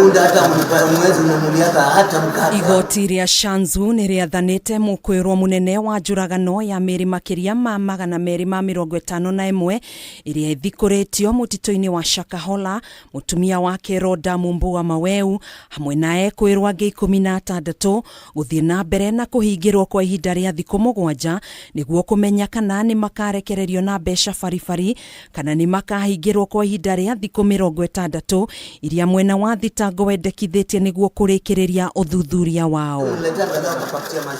Runda hata mwezi unanuliaka hata mkate. Igoti rĩa Shanzu nĩ rĩathanĩte mũkwĩrwo mũnene wa njũragano ya mĩĩrĩ makĩria ma 251 ĩrĩa ĩthikũrĩtio mũtitũ-inĩ wa Shakahola, mũtumia wake Rhoda Mumbua Maweu hamwe na ekwĩrwo angĩ 16 gũthiĩ na mbere na kũhingĩrwo kwa ihinda rĩa thikũ 7 nĩguo kũmenya kana nĩ makarekererio na mbeca baribari kana nĩ makahingĩrwo kwa ihinda rĩa thikũ 60 iria mwena wa thitango wendekithĩtie nĩguo kũrĩkĩrĩria ũthuthuria wao.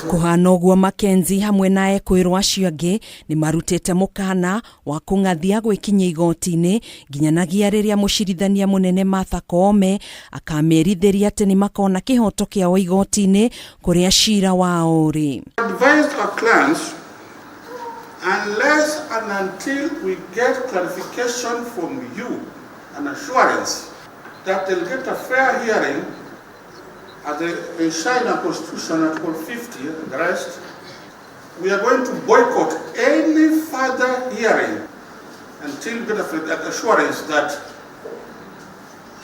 Kũhana ũguo, Mackenzie hamwe na ekwĩrwo acio angĩ nĩ marutĩte mũkana wa kũng'athia gwĩkinyia igoti-inĩ nginyanagia rĩrĩa mũcirithania mũnene Martha Koome akamerithĩria atĩ nĩ makona kĩhoto kĩao igoti-inĩ kũrĩa cira wao ũrĩ. Advised our clients, unless and until we get clarification from you and assurance that they'll get a fair hearing as they enshrine our Constitution, Article 50 and the rest, we are going to boycott any further hearing until we get an assurance that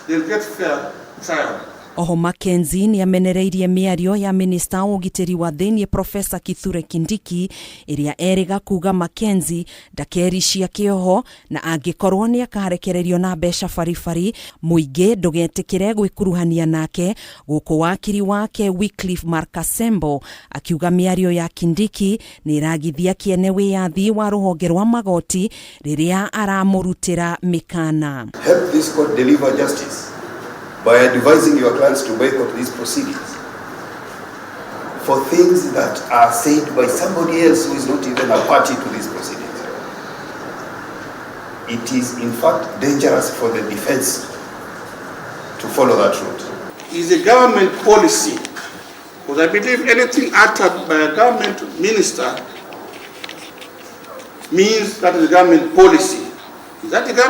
they'll get fair trial. Oho Mackenzie nĩ amenereirie mĩario ya minista wa ũgitĩri wa thĩinĩ Profesa Kithure Kindiki ĩrĩa erĩga kuga Mackenzie ndakericia kĩoho na angĩkorwo nĩ akarekererio na mbeca baribari mũingĩ ndũgetĩkĩre gwĩkuruhania nake, gũkũ wakiri wake Wycliffe Markasembo akiuga mĩario ya Kindiki nĩ ĩragithia kĩene wĩyathi wa rũhonge rwa magoti rĩrĩa aramũrutĩra mĩkana. Help this court deliver justice by advising your clients to boycott these proceedings for things that are said by somebody else who is not even a party to these proceedings. It is in fact dangerous for the defense to follow that route. Is a government policy, because I believe anything uttered by a government minister means that is government policy. Is that the government